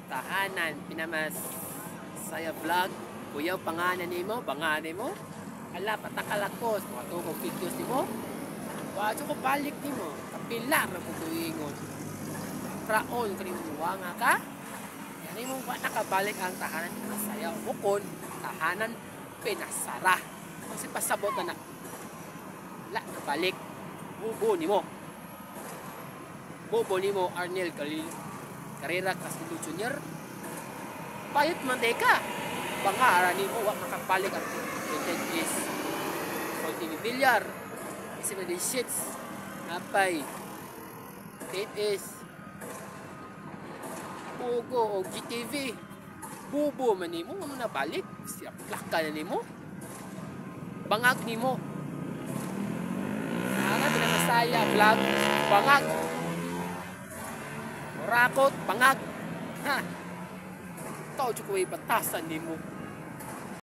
Tahanan Pinamas Saya Vlog. Kuyaw pangalan nimo, bangan nimo. Ala patakal ako mga tukog videos nimo. Wa ko balik nimo. Kapila man ko tuingon. Praon kani nga ka. Yani mo wa nakabalik ang Tahanan Pinasaya bukod Tahanan Pinasara. Kasi pasabot na na. Wala nabalik. Bubo nimo. Bobo nimo, Arnel Kalil Carrera Castillo Jr. Payot man day ka. Bangara nimo wa makabalik ang content is for TV Villar. Isa na din shits. Napay. Date is Pogo o GTV. Bubo man nimo, mo na balik. Siya plaka na nimo. Bangag nimo. Ana Pinakasaya Vlog, bangag. Morakot, bangag. Ha. Tao jud ko batasan nimo.